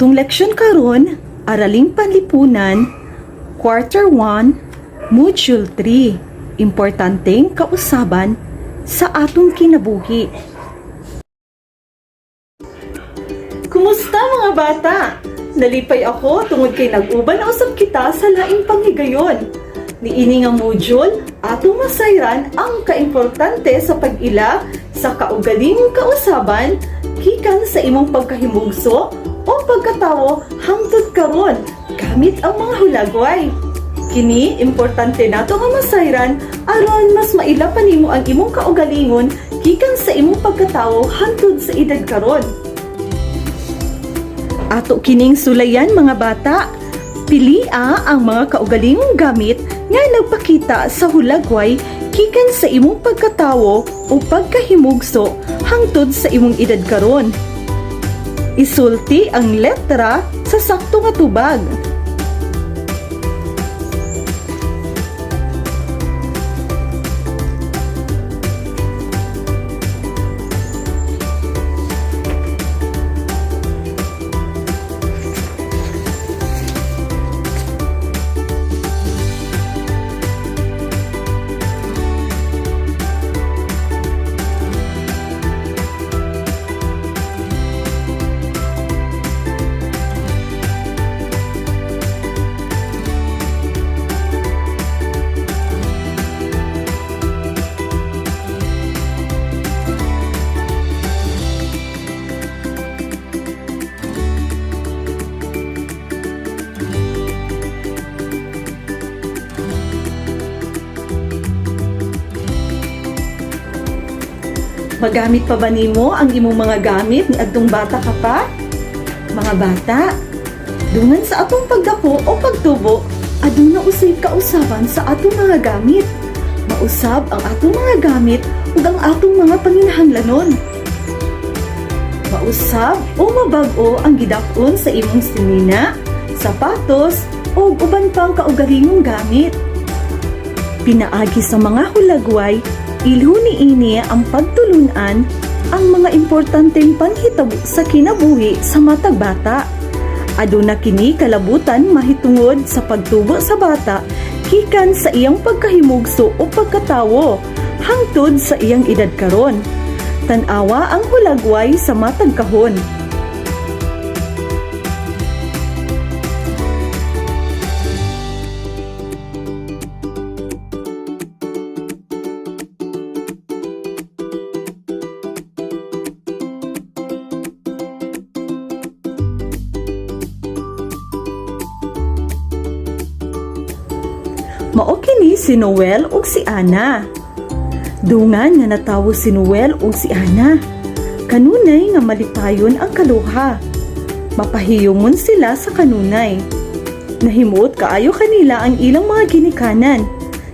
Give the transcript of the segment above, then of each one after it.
Atong leksyon karon, Araling Panlipunan, Quarter 1, Module 3. Importanteng kausaban sa atong kinabuhi. Kumusta, mga bata? Nalipay ako tungod kay nag-uban na usab kita sa laing panghigayon. Niini nga module, atong masayran ang kaimportante sa pag-ila sa kaugalingong kausaban gikan sa imong pagkahimugso o pagkatawo hangtod karon gamit ang mga hulagway. Kini importante nato nga masayran aron mas maila pa nimo ang imong kaugalingon gikan sa imong pagkatawo hangtod sa edad karon. Ato kining sulayan, mga bata. Pilia ang mga kaugalingong gamit nga nagpakita sa hulagway gikan sa imong pagkatawo o pagkahimugso hangtod sa imong edad karon. Isulti ang letra sa sakto nga tubag. Magamit pa ba nimo ang imong mga gamit niadtong bata ka pa? Mga bata, dungan sa atong pagdako o pagtubo, aduna usab kausaban sa atong mga gamit. Mausab ang atong mga gamit ug ang atong mga panginahanglanon. Mausab o mabag-o ang gidak-on sa imong sinina, sapatos, o uban pang kaugalingong gamit. Pinaagi sa mga hulagway, ilho niini ang pagtulunan ang mga importanteng panghitabo sa kinabuhi sa matag bata. Aduna kini kalabutan mahitungod sa pagtubo sa bata gikan sa iyang pagkahimugso o pagkatawo hangtod sa iyang edad karon. Tan-awa ang hulagway sa matag kahon. Mao kini si Noel ug si Ana. Dungan nga natawo si Noel ug si Ana, kanunay nga malipayon ang kaluha. Mapahiyomon sila sa kanunay. Nahimuot kaayo kanila ang ilang mga ginikanan.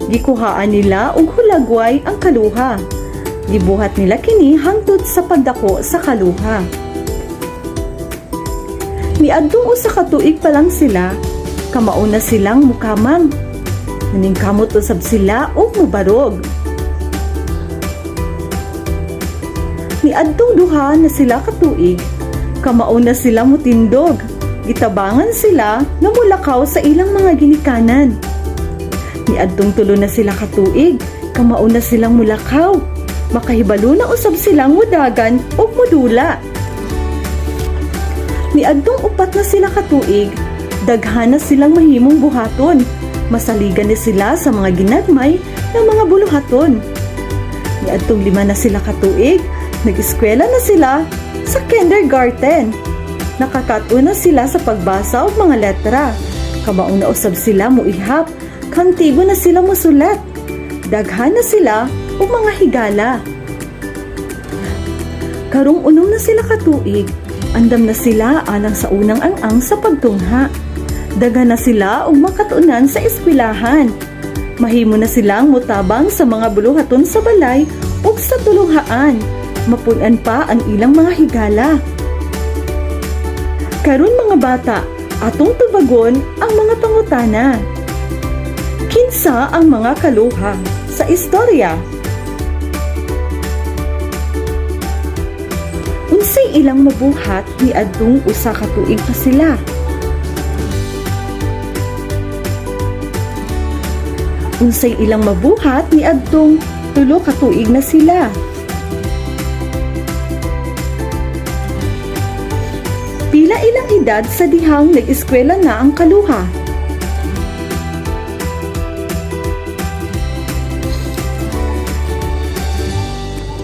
Gikuhaan nila og hulagway ang kaluha. Gibuhat nila kini hangtod sa pagdako sa kaluha. Niadtong usa ka tuig pa lang sila, kamao na silang mukamang. Naningkamot usab sila og mubarog. Niadtong 2 na sila ka tuig, kamao na sila mutindog. Gitabangan sila nga mulakaw sa ilang mga ginikanan. Niadtong 3 na sila ka tuig, kamao na silang mulakaw. Makahibalo na usab silang mudagan ug mudula. Niadtong 4 na sila ka tuig, daghan na silang mahimong buhaton. Masaligan ni sila sa mga ginagmay ng mga buluhaton. Niadtong 5 na sila ka tuig, nag-eskwela na sila sa kindergarten. Nakakaton na sila sa pagbasa og mga letra. Kamao na usab sila muihap, kantigo na sila musulat. Daghan na sila og mga higala. Karong 6 na sila ka tuig, andam na sila alang sa unang ang-ang sa pagtungha. Daghan na sila og makatunan sa eskwelahan. Mahimo na silang mutabang sa mga buluhaton sa balay ug sa tulunghaan. Mapun-an pa ang ilang mga higala. Karon, mga bata, atong tubagon ang mga pangutana. Kinsa ang mga kaluha sa istorya? Unsa Unsay ilang mabuhat niadtong 1 ka tuig pa sila? Unsay ilang mabuhat niadtong 3 ka tuig na sila? Pila ilang edad sa dihang nag-eskwela na ang kaluha?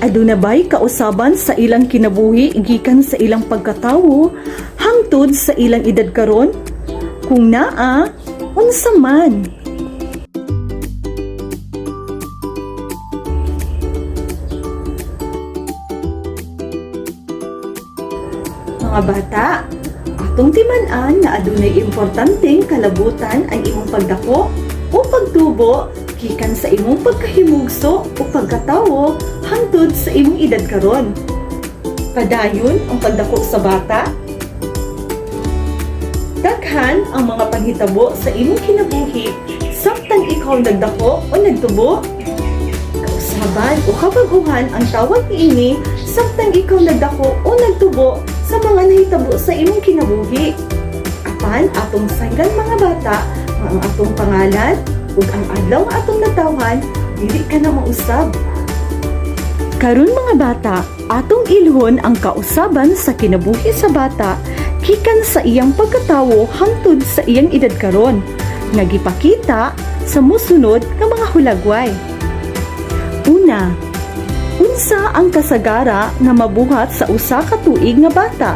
Aduna ba'y kausaban sa ilang kinabuhi gikan sa ilang pagkatawo hangtod sa ilang edad karon? Kung naa, unsa man? Mga bata, atong timan-an nga adunay importanteng kalabutan ang imong pagdako o pagtubo gikan sa imong pagkahimugso o pagkatawo hangtod sa imong edad karon. Padayon ang pagdako sa bata. Daghan ang mga panghitabo sa imong kinabuhi samtang ikaw nagdako o nagtubo. Kausaban o kabaguhan ang tawag niini samtang ikaw nagdako o nagtubo sa mga nahitabo sa imong kinabuhi. Apan atong sanggan, mga bata, nga ang atong pangalan ug ang adlaw nga atong natawhan dili ka na mausab. Karon, mga bata, atong ilhon ang kausaban sa kinabuhi sa bata gikan sa iyang pagkatawo hangtod sa iyang edad karon nga gipakita sa musunod nga mga hulagway. Una, unsa ang kasagara nga mabuhat sa 1 ka tuig nga bata?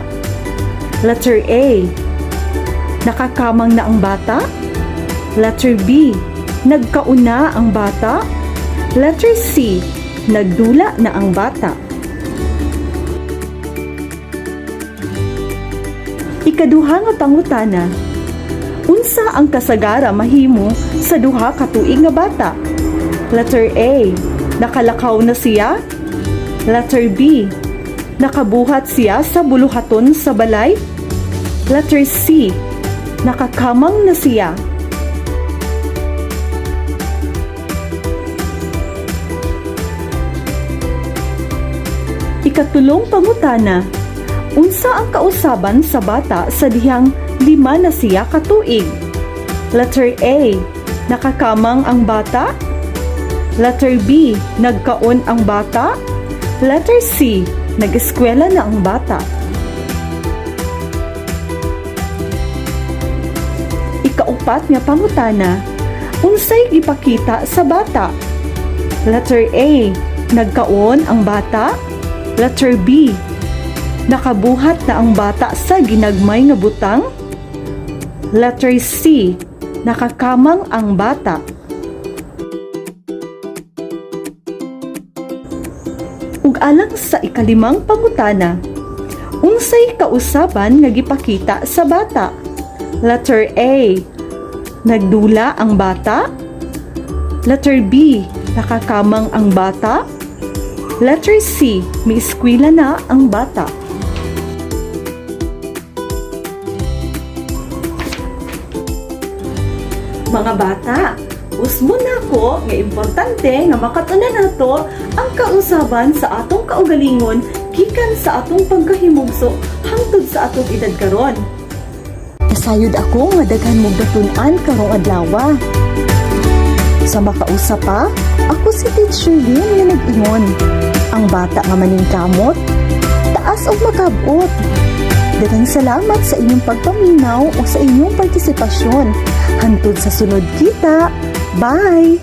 Letter A. Nakakamang na ang bata. Letter B. Nagkaon na ang bata. Letter C. Nagdula na ang bata. Ikaduha nga pangutana. Unsa ang kasagara mahimo sa 2 ka tuig nga bata? Letter A. Nakalakaw na siya. Letter B. Nakabuhat siya sa buluhaton sa balay. Letter C. Nakakamang na siya. Ikatulong pangutana. Unsa ang kausaban sa bata sa dihang 5 na siya katuig? Letter A. Nakakamang ang bata. Letter B. Nagkaon ang bata. Letter C. Nag-eskwela na ang bata. Ikaupat nga pangutana. Unsay gipakita sa bata? Letter A. Nagkaon ang bata. Letter B. Nakabuhat na ang bata sa ginagmay nga butang. Letter C. Nakakamang ang bata. Ug alang sa ikalimang pangutana, unsay kausaban nga gipakita sa bata? Letter A. Nagdula ang bata. Letter B. Nakakamang ang bata. Letter C. Mieskwela na ang bata. Mga bata, usbon nako nga importante nga makatunan nato ang kausaban sa atong kaugalingon gikan sa atong pagkahimugso hangtod sa atong edad karon. Nasayod ako nga daghan mong natun-an karong adlaw. Sa makausa pa, ako si Teacher Lynn nga nag-ingon: "Ang bata nga maningkamot, taas og makabot." Daghang salamat sa inyong pagpaminaw o sa inyong partisipasyon. Hantod sa sunod kita. Bye!